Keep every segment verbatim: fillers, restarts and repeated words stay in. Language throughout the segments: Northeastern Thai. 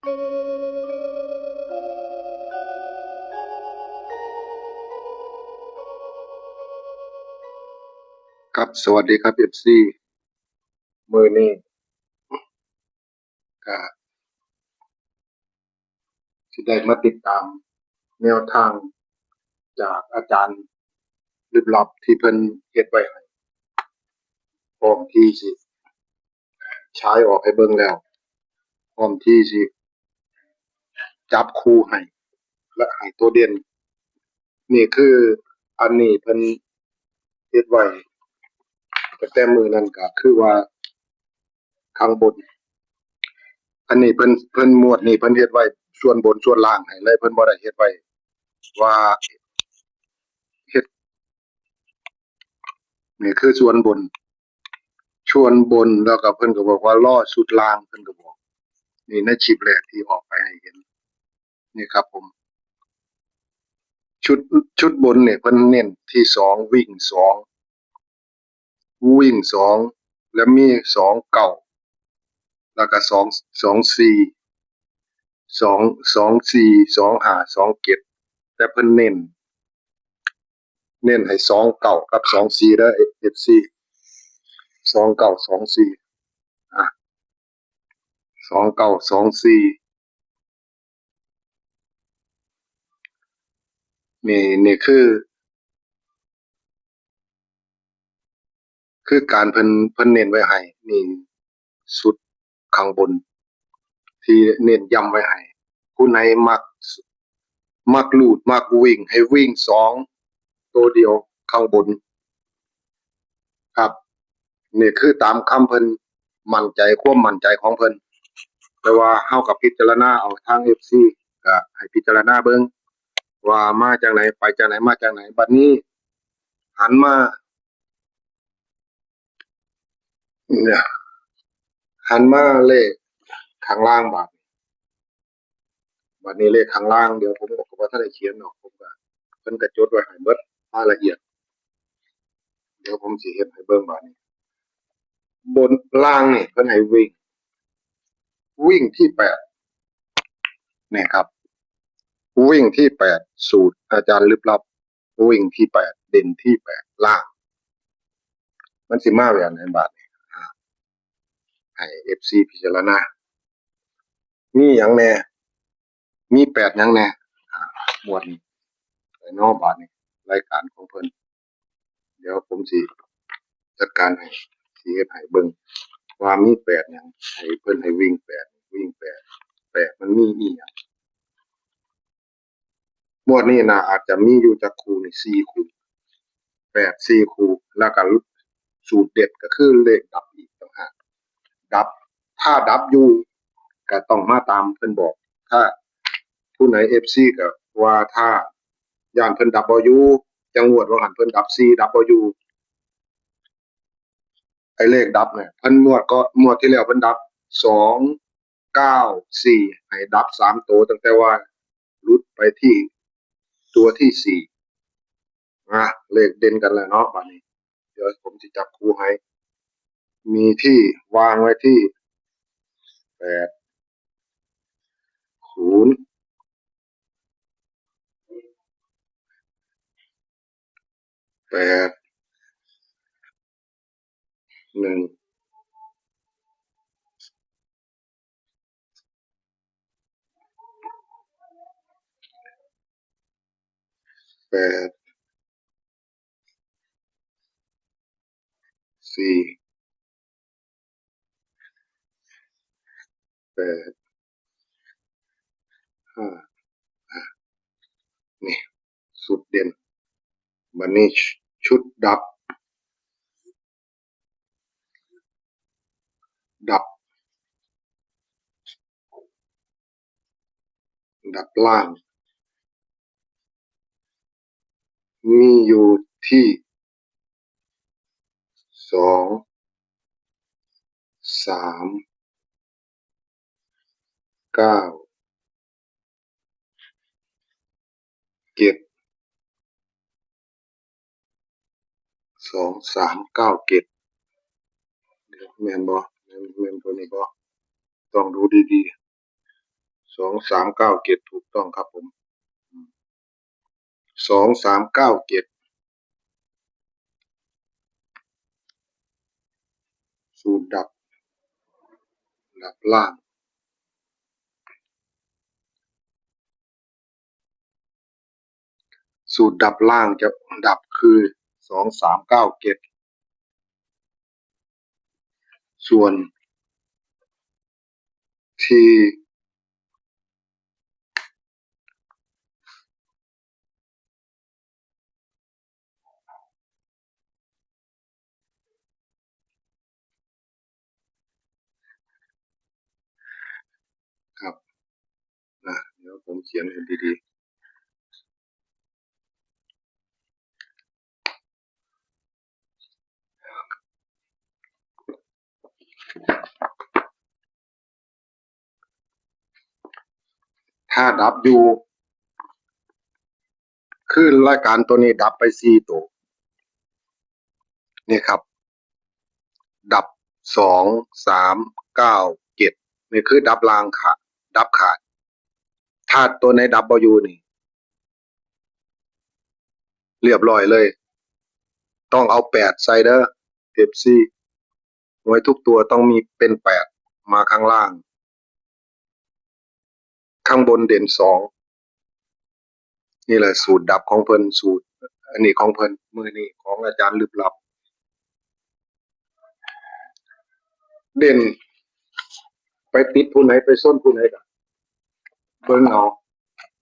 ครับ สวัสดีครับ เอฟซี มื้อนี้ก็สิได้มาติดตามแนวทางจากอาจารย์ลึกลับที่เพิ่นเฮ็ดไว้ให้ พร้อมที่สิฉายออกให้เบิ่งแล้ว พร้อมที่สิจับคู่ให้ และให้ตัวเด่น นี่คืออันนี้เพิ่นเฮ็ดไว้ตั้งแต่มื้อนั้นก็คือว่าข้างบน อันนี้เพิ่น เพิ่นหมวดนี่เพิ่นเฮ็ดไว้ส่วนบนส่วนล่างให้เลย เพิ่นบ่ได้เฮ็ดไว้ว่าเฮ็ด นี่คือส่วนบน ส่วนบน แล้วก็เพิ่นก็บอกว่ารอชุดล่าง เพิ่นก็บอก นี่ในคลิปแรกที่ออกไปให้เห็น นี่ครับผม ชุด ชุดบนเนี่ยเพิ่นเน้นที่สอง วิ่งสอง วิ่งสอง แล้วมีสองเก้า แล้วก็สอง สองสี่ สอง สองสี่ สองห้า สองเจ็ด แต่เพิ่นเน้น เน้นให้สองเก้ากับสองสี่เด้อ เอฟซี สองเก้า สองสี่ อ่ะ สองเก้า สองสี่ นี่ นี่คือ คือการเพิ่น เพิ่นเน้นไว้ให้ นี่ ชุดข้างบน ที่เน้นย้ำไว้ให้ ผู้ใดมัก มักรูด มักวิ่ง ให้วิ่งสอง ตัวเดียวข้างบน ครับ นี่คือตามคำเพิ่น มั่นใจ ความมั่นใจของเพิ่น แต่ว่าเฮาก็พิจารณาเอา ทาง เอฟซี ก็ให้พิจารณาเบิ่ง ว่ามาจั่งใด ไปจั่งใด มาจั่งใด บัดนี้หันมา เนี่ย หันมาเลขข้างล่างบาดนี้ บัดนี้เลขข้างล่าง เดี๋ยวผมก็บ่ทันได้เขียนดอก ผมก็ เพิ่นก็จดไว้ให้เบิดรายละเอียด เดี๋ยวผมสิเฮ็ดให้เบิ่งบาดนี้ บนล่างนี่เพิ่นให้วิ่ง วิ่งที่แปด นี่ครับ วิ่งที่แปด สูตรอาจารย์ลึกลับ วิ่งที่แปด เด่นที่แปด ล่าง มันสิมาแบบไหนบาดนี้ อ่า ให้ เอฟซี พิจารณา มีหยังแน่ มีแปดหยังแน่ อ่า หมวดนี้ ไปเนาะ บาดนี้ รายการของเพิ่น เดี๋ยวผมสิจัดการให้ สิเฮ็ดให้เบิ่ง ว่ามีแปดหยัง ให้เพิ่นให้วิ่งแปด วิ่งแปด แปดมันมีอีหยัง งวดนี้นะ อาจจะมีอยู่จักคู่นี่ สี่คู่ แปด สี่คู่ แล้วก็สูตรเด็ดก็คือเลขดับอีกต่างหาก ดับ ถ้าดับอยู่ ก็ต้องมาตามเพิ่นบอก ถ้าผู้ใด เอฟซี ก็ว่าถ้าย้านเพิ่นดับบ่อยู่ จั่งงวดว่าหั้นเพิ่นดับสี่ ดับบ่อยู่ ไอ้เลขดับเนี่ย เพิ่นงวดก็ งวดที่แล้วเพิ่นดับ สองเก้าสี่ ให้ดับสามตัว ตั้งแต่ว่าหลุดไปที่ตัวที่สี่ นะ เลขเด่นกันแล้วเนาะ บัดนี้ เดี๋ยวผมสิจับคู่ให้ มีที่วางไว้ที่ แปด ศูนย์ แปด หนึ่ง แปด สี่ แปด ห้า อ่ะ นี่ ชุดเด่น บัดนี้ชุดดับ ดับ ดับล่าง มีอยู่ที่ สอง สาม เก้า เจ็ด สอง สาม เก้า เจ็ด เดี๋ยว แม่นบ่ แม่น แม่นตัวนี้บ่ ต้องดูดี สองสามเก้าเจ็ด ถูกต้องครับผม สองสามเก้าเจ็ด สูตรดับ ดับล่าง สูตรดับล่างจะดับคือ สองสามเก้าเจ็ด ส่วน T ครับ นะ เดี๋ยวผมเขียนให้ดีๆ ถ้าดับอยู่ คือรายการตัวนี้ดับไปสี่ตัว นี่ครับ ดับ สอง สาม เก้า เจ็ด นี่คือดับล่างขาด ดับขาด ถ้าตัวไหนดับบ่อยู่นี่ เรียบร้อยเลย ต้องเอาแปดใส่เด้อ เอฟซี หวยทุกตัวต้องมีเป็นแปดมาข้างล่าง ข้างบนเด่นสอง นี่แหละสูตรดับของเพิ่น สูตร อันนี้ของเพิ่น มื้อนี้ของอาจารย์ลึกลับ เด่น ไปติดผู้ไหน ไปส้นผู้ไหนก็เบิ่งเอา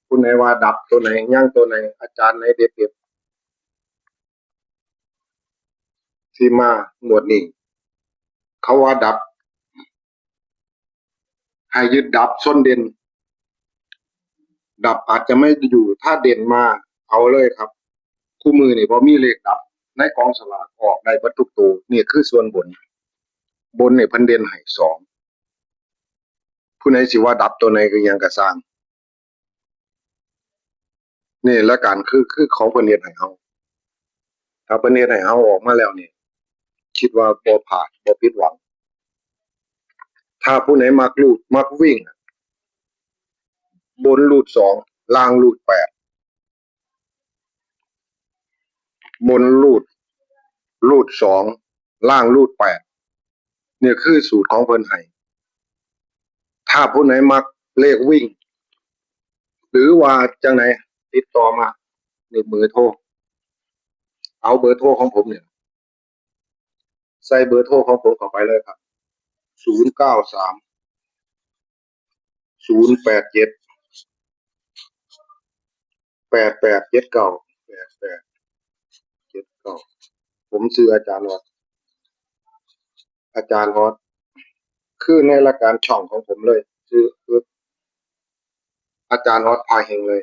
ผู้ไหนว่าดับตัวไหน ยังตัวไหน อาจารย์ไหนเด็ดๆ ที่มาหมวดนี้ เขาว่าดับ ให้ยึดดับส้นเด่น ดับอาจจะไม่อยู่ ถ้าเด่นมาเอาเลยครับ คู่มือนี่บ่มีเลขดับ ในกองสลากออกได้เบิดทุกตัว นี่คือส่วนบน บนนี่เพิ่นเด่นให้สอง ผู้ใดสิว่าดับตัวไหนก็ยังกะซ่าง นี่ละกัน คือ คือของเพิ่นเฮ็ดให้เฮา ถ้าเพิ่นเฮ็ดให้เฮาออกมาแล้วนี่ คิดว่าบ่พลาด บ่ผิดหวัง ถ้าผู้ใดมักรูด มักวิ่ง บนรูดสอง ล่างรูดแปด บนรูด รูดสอง ล่างรูดแปด นี่คือสูตรของเพิ่นให้ ถ้าผู้ใดมักเลขวิ่ง หรือว่าจังใด ติดต่อมา นี่เบอร์โทร เอาเบอร์โทรของผมเนี่ย ใส่เบอร์โทรของผมเข้าไปเลยครับ ศูนย์เก้าสาม ศูนย์แปดเจ็ด แปดแปดเจ็ดเก้า แปดแปดเจ็ดเก้า ผมชื่ออาจารย์ออส อาจารย์ออส คือในรายการช่องของผมเลย ชื่อ คือ อาจารย์ออสพาเฮงเลย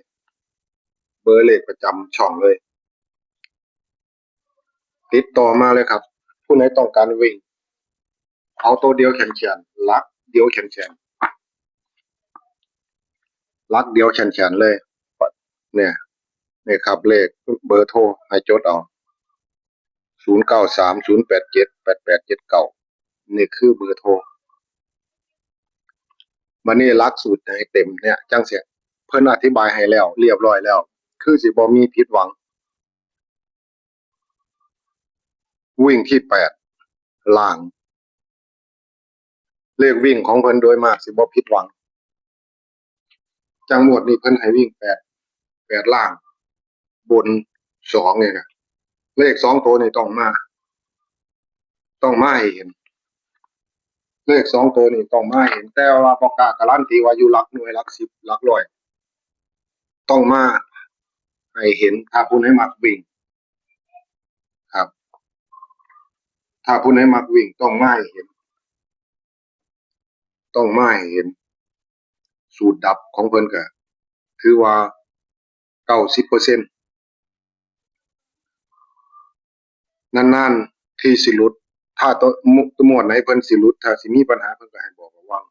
เบอร์เลขประจำช่องเลย ติดต่อมาเลยครับ ผู้ใดต้องการวิ่ง เอาตัวเดียวแขนๆ หลักเดียวแขนๆ หลักเดียวแขนๆ เลย เนี่ย นี่ครับ เลขเบอร์โทร ให้จดเอา ศูนย์เก้าสาม ศูนย์แปดเจ็ด แปดแปดเจ็ดเก้า นี่คือเบอร์โทร บัดนี้หลักสูตรให้เต็มเนี่ย จังซี้ เพิ่นอธิบายให้แล้ว เรียบร้อยแล้ว คือสิบ่มีผิดหวัง วิ่งที่แปด ล่าง เลขวิ่งของเพิ่นโดยมากสิบ่ผิดหวัง จังงวดนี้เพิ่นให้วิ่งแปด แปด ล่าง บนสองนี่นะ เลขสองตัวนี่ต้องมา ต้องมาให้เห็น เลขสองตัวนี่ต้องมาให้เห็น แต่ว่าบ่กล้าการันตีว่าอยู่หลักหน่วย หลักสิบ หลักร้อย ต้องมาให้เห็น ถ้าผู้ใดมักวิ่ง ครับ ถ้าผู้ใดมักวิ่งต้องมาให้เห็น ต้องมาให้เห็น สูตรดับของเพิ่นก็ถือว่า เก้าสิบเปอร์เซ็นต์ นานๆ ที่สิหลุด ถ้าตัว งวดไหนเพิ่นสิหลุด ถ้าสิมีปัญหาเพิ่นก็ให้บอกระวัง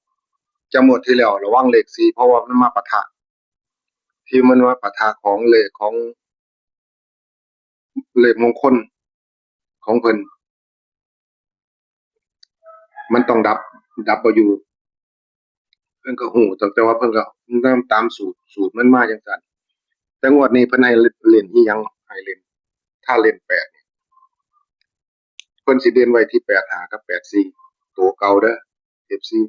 จังงวดที่แล้วระวังเลขสี่ เพราะว่ามันมาปะทะ ที่มันมาปะทะของเลขของ เลขมงคลของเพิ่น มันต้องดับ ดับบ่อยู่ เพิ่นก็ฮู้ตั้งแต่ว่าเพิ่นก็นำตามสูตร สูตรมันมาจั่งซั้น แต่งวดนี้เพิ่นให้เล่นอีหยัง ให้เล่น ถ้าเล่นแปดนี่ เพิ่นสิเด่นไว้ที่แปดห้ากับแปดสี่ ตัวเก่าเด้อ เอฟซี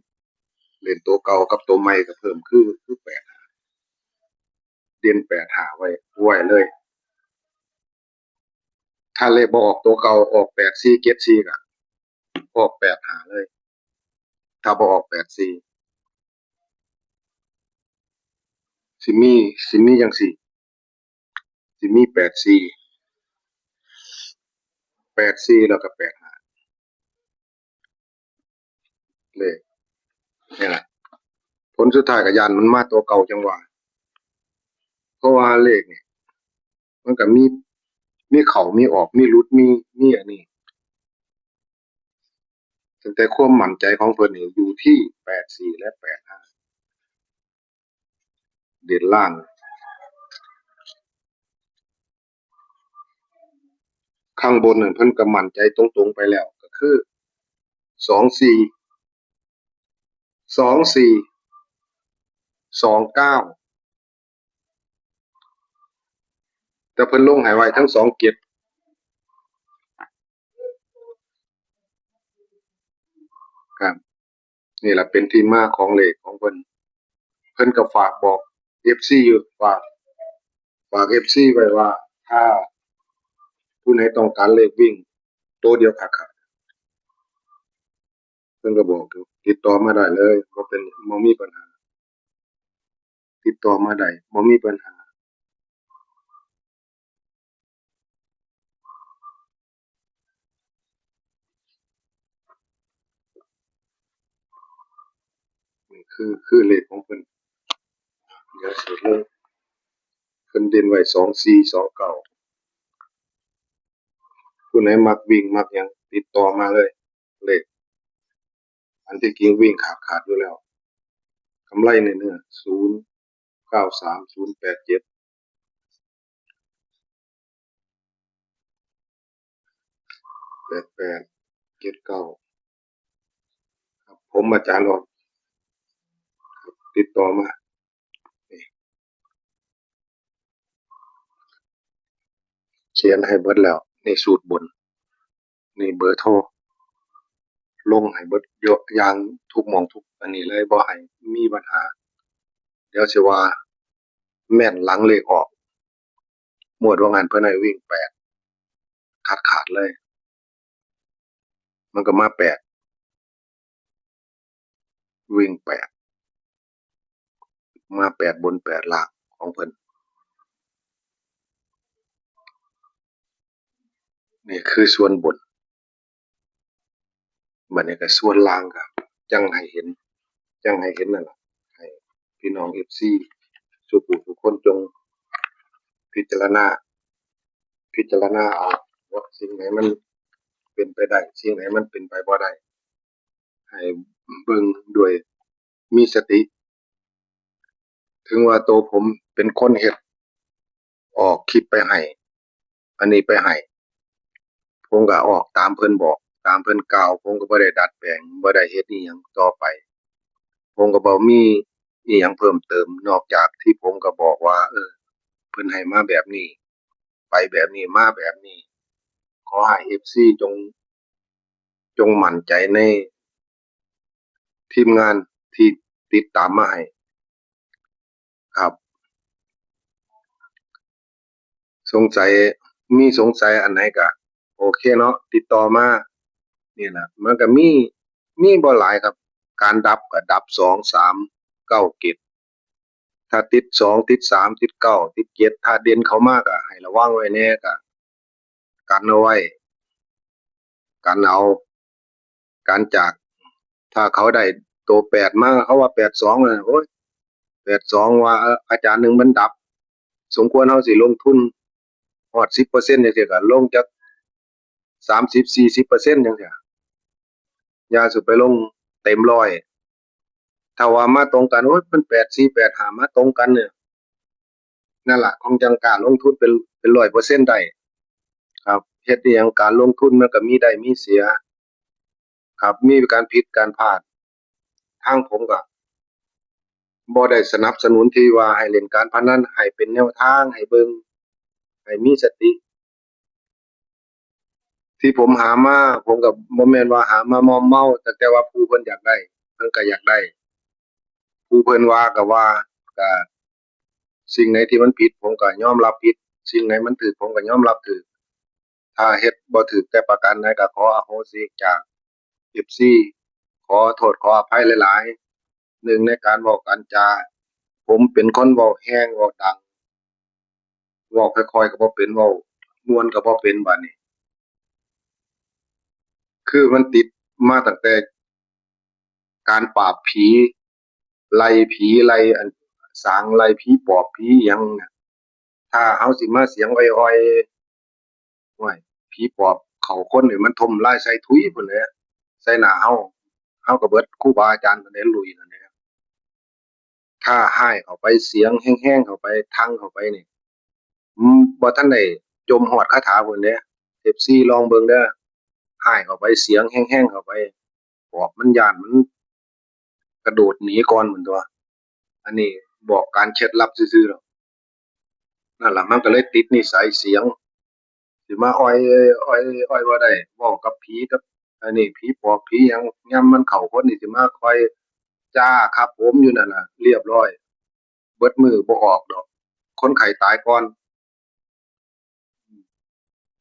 เล่นตัวเก่ากับตัวใหม่ก็เพิ่มคือ คือแปดห้า เด่นแปดห้าไว้ ไว้เลย ถ้าเลขบ่ออกตัวเก่า ออกแปดสี่ เจ็ดสี่ ก็ออกแปดห้าเลย ถ้าบ่ออกแปดสี่ สิมี สิมีจั่งซี้ สิมีแปดสี่ แปดสี่ แล้วก็แปดห้า เลขนี่ล่ะ ผลสุดท้ายก็ย้านมันมาตัวเก่าจั่งว่า เพราะว่าเลขนี่ มันก็มี มีเข้า มีออก มีหลุด มี มีอันนี้ ตั้งแต่ความมั่นใจของเพิ่นนี่อยู่ที่แปดสี่ และแปดห้า เด่นล่าง ข้างบนนั่นเพิ่นก็มั่นใจตรงๆไปแล้ว ก็คือ สองสี่ สองสี่ สองเก้า แต่เพิ่นลงให้ไว้ทั้งสองเจ็ด ครับ นี่ล่ะเป็นที่มาของเลขของเพิ่น เพิ่นก็ฝากบอกเอฟซีอยู่ ฝาก ฝากเอฟซีไว้ว่า ถ้าผู้ใดต้องการเลขวิ่งตัวเดียวขาดๆ เพิ่นก็บอกอยู่ ติดต่อมาได้เลย บ่เป็น บ่มีปัญหา ติดต่อมาได้ บ่มีปัญหา นี่คือ คือเลขของเพิ่น เดี๋ยวสิลง เพิ่นเด่นไว้ สองสี่ สองเก้า ผู้ใดมักวิ่งมักหยัง ติดต่อมาเลย เลข อันที่จริงวิ่งขาดขาดอยู่แล้ว กำไรเนื้อๆ ศูนย์เก้าสาม ศูนย์แปดเจ็ด แปดแปด เจ็ดเก้า ครับ ผมอาจารย์ออด ครับ ติดต่อมา นี่ เขียนให้เบิดแล้ว นี่สูตรบน นี่เบอร์โทร ลงให้เบิดเยอะอย่างทุกหม่องทุกอันนี้เลย บ่ให้มีปัญหา เดี๋ยวสิว่าแม่นหลังเลขออก งวดว่างันเพิ่นให้วิ่งแปด ขาดๆเลย มันก็มาแปด วิ่งแปด มาแปดบนแปดล่างของเพิ่น นี่คือส่วนบน บัดนี้ก็ส่วนล่างก็จั่งให้เห็น จั่งให้เห็นนั่นล่ะ ให้พี่น้องเอฟซี สู่ผู้ทุกคนจงพิจารณา พิจารณาเอาว่าสิ่งไหนมันเป็นไปได้ สิ่งไหนมันเป็นไปบ่ได้ ให้เบิ่งด้วยมีสติ ถึงว่าตัวผมเป็นคนเฮ็ด ออกคลิปไปให้ อันนี้ไปให้ ผมก็ออกตามเพิ่นบอก ตามเพิ่นกล่าว ผมก็บ่ได้ดัดแปลง บ่ได้เฮ็ดอิหยังต่อไป ผมก็บ่มีอิหยังเพิ่มเติม นอกจากที่ผมก็บอกว่า เออ เพิ่นให้มาแบบนี้ ไปแบบนี้ มาแบบนี้ ขอให้เอฟซี จง จงมั่นใจในทีมงานที่ติดตามมาให้ ครับ สงสัย มีสงสัยอันไหนก็โอเคเนาะ ติดต่อมา นี่ล่ะ มันก็มี มีบ่หลายครับ การดับก็ดับ สอง สาม เก้า เจ็ด ถ้าติด สอง ติด สาม ติด เก้า ติด เจ็ด ถ้าเด่นเข้ามาก็ให้ระวังไว้แหน่ ก็กันเอาไว้ กันเอา กันจาก ถ้าเขาได้ตัวแปดมา เขาว่า แปดสอง น่ะ โอ๊ย แปดสอง ว่า เอ่อ อาจารย์หนึ่งมันดับ สมควรเฮาสิลงทุนฮอด สิบเปอร์เซ็นต์ จั่งซี้ ก็ลงจัก สามสิบ สี่สิบเปอร์เซ็นต์ จั่งซี้ อย่าสิไปลงเต็มร้อย ถ้าว่ามาตรงกัน โอ๊ย มัน แปดสี่ แปดห้า มาตรงกันเนี่ย นั่นล่ะ ของจั่งกล้าลงทุนเป็น เป็นร้อยเปอร์เซ็นต์ ได้ ครับ เฮ็ดอิหยัง การลงทุนมันก็มีได้มีเสีย ครับ มีการผิดการพลาด ทางผมก็ บ่ได้สนับสนุนที่ว่าให้เล่นการพนัน ให้เป็นแนวทางให้เบิ่ง ให้มีสติ ที่ผมหามา ผมก็บ่แม่นว่าหามามอมเมา แต่ แต่ว่าผู้เพิ่นอยากได้ เพิ่นก็อยากได้ ผู้เพิ่นว่าก็ว่า ก็สิ่งไหนที่มันผิด ผมก็ยอมรับผิด สิ่งไหนมันถูก ผมก็ยอมรับถูก ถ้าเฮ็ดบ่ถูกแต่ประการใดก็ขออโหสิจาก เอฟซี ขอโทษขออภัยหลายๆ หนึ่งในการเว้าการจา ผมเป็นคนเว้าแฮงเว้าดัง เว้าค่อยๆก็บ่เป็น เว้าม่วนก็บ่เป็น บาดนี้ คือมันติดมาตั้งแต่การปราบผี ไล่ผี ไล่อัน สางไล่ผีปอบผีหยังน่ะ ถ้าเฮาสิมาเสียงอ่อยๆ โอ้ย ผีปอบเข้าคนนี่มันถมลายใส่ถุยพุ้นแหละ ใส่หน้าเฮา เฮาก็เบิดครูบาอาจารย์พุ้นแหละ ลุยนั่นแหละ ถ้าฮ้ายเข้าไป เสียงแฮงๆเข้าไป ทังเข้าไปนี่ อืม บ่ทันได้จมฮอดคาถาพุ้นเด้ เอฟซี ลองเบิ่งเด้อ ฮ้ายเข้าไป เสียงแฮงๆเข้าไป ปอบมันย้าน มันกระโดดหนีก่อนพุ้นตั่ว อันนี้บอกการเคล็ดลับซื่อๆดอก นั่นล่ะ มันก็เลยติดนิสัยเสียง สิมาอ่อย อ่อย อ่อยบ่ได้ เว้ากับผีกับ อันนี้ ผีปอบผีหยัง ยามมันเข้าคนนี่สิมาคอย จ้า ครับผม อยู่นั่นน่ะ เรียบร้อย เบิดมื้อบ่ออกดอก คนไข้ตายก่อน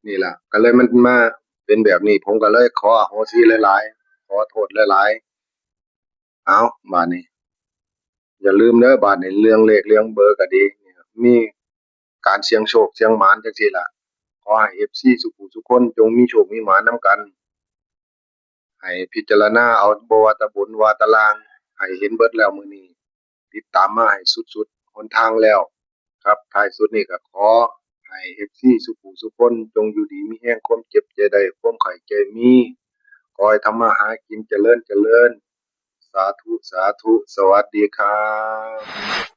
นี่ล่ะ ก็เลยมันมาเป็นแบบนี้ ผมก็เลยขออโหสิหลายๆ ขอโทษหลายๆ เอา บาดนี้ อย่าลืมเด้อ บาดนี้ เรื่องเลขเรื่องเบอร์ก็ดี มีการเสี่ยงโชคเสี่ยงหมานจั่งซี้ล่ะ ขอให้ เอฟซี ซุผู้ซุคน จงมีโชคมีหมานนำกัน ให้พิจารณาเอา บ่ว่าแต่บนว่าแต่ล่าง ให้เห็นเบิดแล้วมื้อนี้ ติดตามมาให้สุดๆหนทางแล้ว ครับ ท้ายสุดนี้ก็ขอให้ เอฟซี ซุผู้ซุคน จงอยู่ดีมีแฮง ความเจ็บอย่าได้ ความไข้อย่ามี ขอให้ทำมาหากินเจริญเจริญ สาธุ สาธุ สวัสดีครับ